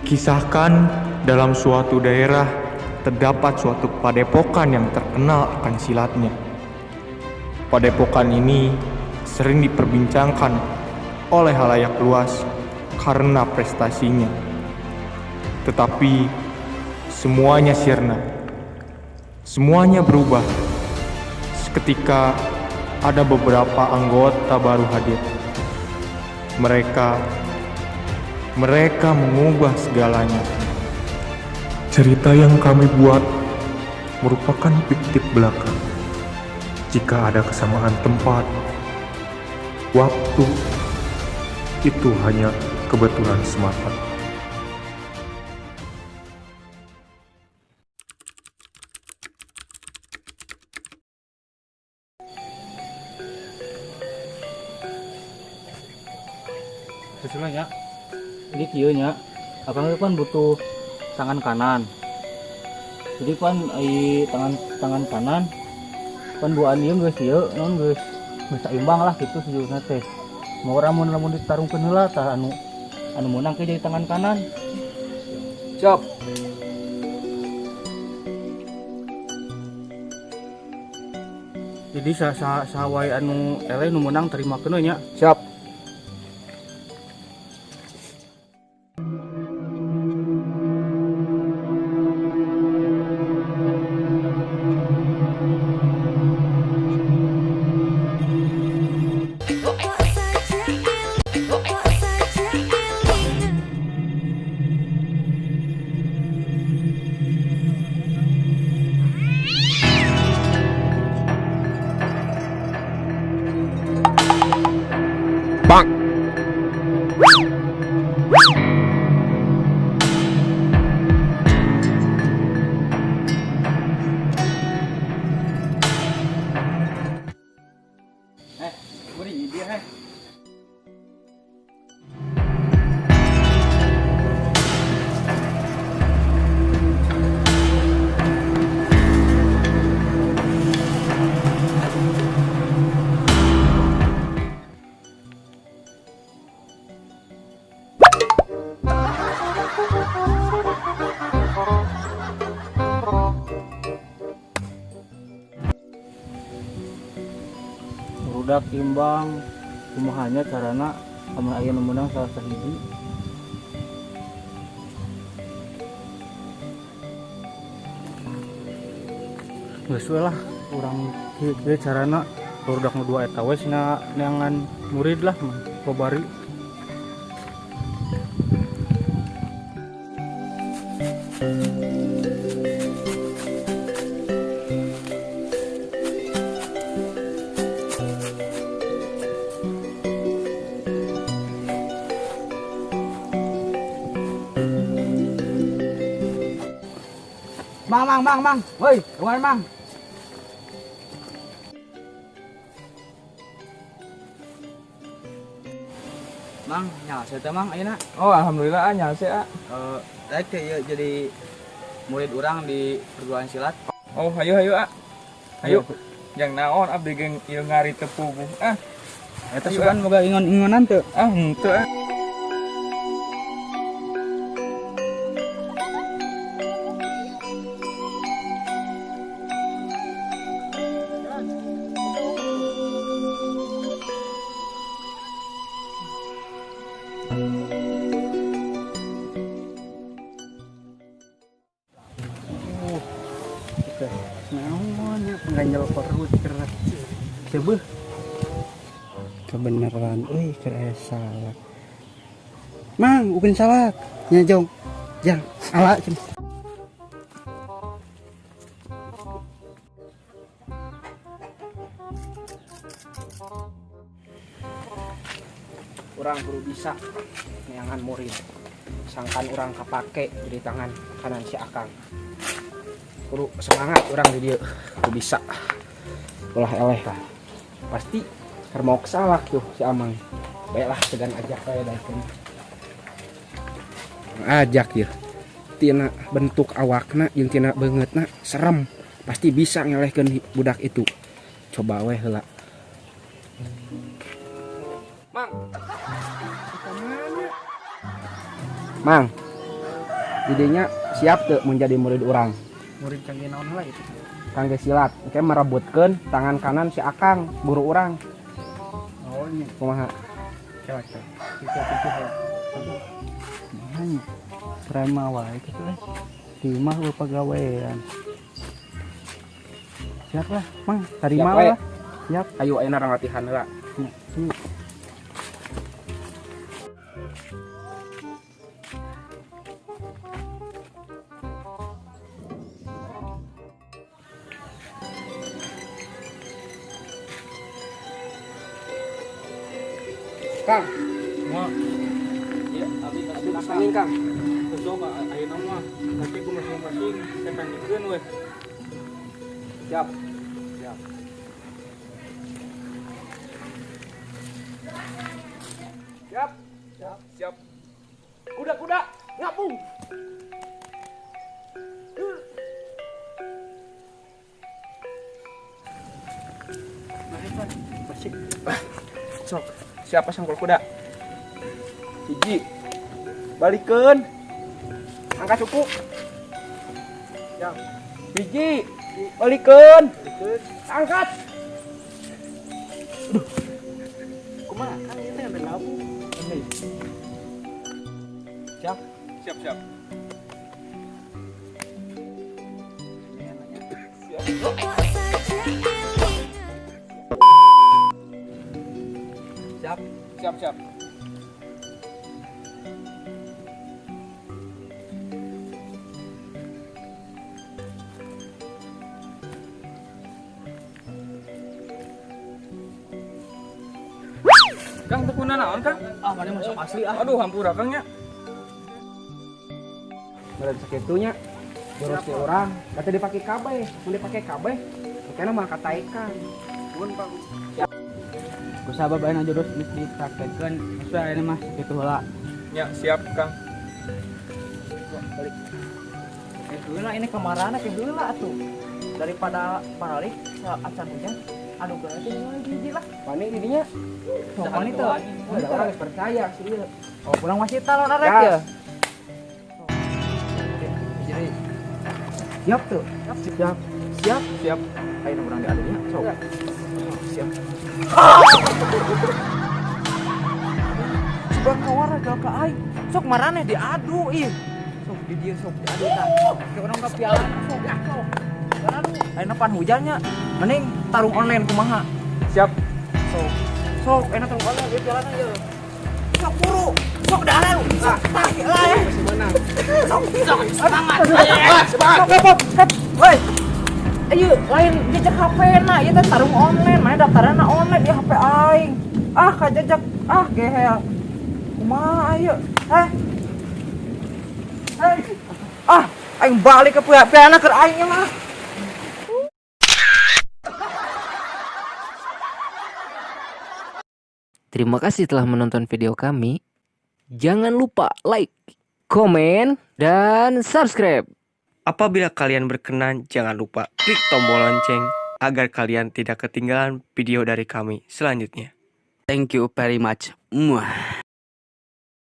Dikisahkan dalam suatu daerah terdapat suatu padepokan yang terkenal akan silatnya. Padepokan ini sering diperbincangkan oleh khalayak luas karena prestasinya. Tetapi semuanya sirna. Semuanya berubah seketika ada beberapa anggota baru hadir. Mereka mereka mengubah segalanya. Cerita yang kami buat merupakan fiktif belaka. Jika ada kesamaan tempat, waktu, itu hanya kebetulan semata. Sesuai ya. Ini kieu nya. Akang kan butuh tangan kanan. Jadi pan ai tangan tangan kanan pan duaan ieu geus ieu naon geus geus saimbang lah gitu sejujurnya teh. Mau lamun lamun ditarungkeun heula tah anu anu meunang ke jadi tangan kanan. Siap. Jadi sa sa saha wae anu eleh nu meunang terimakeun we nya. Siap. Eh, beri dia heh. Barudak imbang, kumaha nya carana amun aya nu meunang salah sahiji. Geus we lah urang kieu carana barudak nu dua eta we cenah neangan murid lah mah babari. Mang, mang, mang, mang. Woi, kemana, mang? Mang, nyala teh, mang, ayeuna. Oh, alhamdulillah ah, nyalse ah. Eh, rek teh ieu jadi murid urang di perguruan silat. Oh, hayu hayu ah. Hayu. Jang naon abdi ge ieu ngari teu puguh ah. Eta sugan boga ingon-ingonan teu? Ah, henteu ah. Teh naon nya pengganjal perut keur teu Kebenaran euy keur aya salak. Mang, upin salak. Nya jong. Jang, ala cenah. Urang kudu bisa neangan murid sangkan urang kapake jadi tangan kanan si akang. Kudu semangat urang di dieu, kudu bisa, ulah eleh lah. Pasti keur maok salak tuh si amang. Baiklah, segan ajak kayak daekeun ajak ya. Tina bentuk awakna jeung tina beungeutna serem, pasti bisa ngelehkeun budak itu. Coba weh heula. Mang, mang. Didinya siap tuh menjadi murid urang? Murid kangge naon heula itu? Kangge silat. Engke merebutkeun tangan kanan si Akang, guru urang. Oh nya. Kumaha? Kela kela. Pikir-pikir lah. Nya. Prema wae kitu eh. Di imah euweuh pagawean. Siap lah, Mang. Tarima Siap we. lah. Siap. Ayo ayeuna urang latihan heula. Nya. Kang, Wah. Iya, abdi abdi tanding, Kang. Sok ayeuna mah tapi ku masing-masing tetandingkeun we. Siap. Siap. Siap. Siap. Siap. Kuda-kuda, ngapung. Sok, siapa sanggul kuda? Hiji. Balikeun. Angkat suku. Siap. Hiji. Balikeun. Angkat. Aduh. Kumaha Kang ieu teh ngambil labu. Siap. Siap, siap. Siap. Siap, siap. Kang teu naon, Kang? Ah, mana masuk asli ah. Aduh, hampura Kang nya. Meureun sakitu nya. Jurus ti urang, berarti dipake kabeh, mun dipake kabeh, kayaknya mah kataekan. Nuhun, Pak. Ku sabab ayeuna jurus geus dipraktekkeun, geus we ayeuna mah sakitu heula. Ya, siap, Kang. Balik. Heula ini kamarana ke heula atuh. Daripada balik acan hujan, anu geus teh hiji lah. Wani di dinya. Sok wani teu. Udah urang geus percaya sih ieu. Oh, pulang masih talon arek ya. Jadi siap tuh. Siap. Siap. Siap. Ayo urang diadu nya. Sok. Siap. Sugan kawara gal ka aing. Sok maraneh diadu ih. Sok di dieu sok diadu tah. Ke urang ka piala sok. Sok. Diadu. Ayeuna pan hujannya. Mending tarung online kumaha? Siap. Sok. Sok enak tarung online ieu pialana ieu. Sok buru. Sok diadu. Sok tah lah eh. Masih menang. Sok sok semangat. Semangat. Sok hep hep. Woi. Ayo, lain jejak HP na, ieu teh tarung online, mana daftarna online di HP aing. Ah, kajejak. Ah, gehel. Kumaha ayo? Eh. Eh. Ah, aing balik ke piala keur aing mah. Terima kasih telah menonton video kami. Jangan lupa like, komen, dan subscribe. Apabila kalian berkenan, jangan lupa klik tombol lonceng agar kalian tidak ketinggalan video dari kami selanjutnya. Thank you very much. Muah.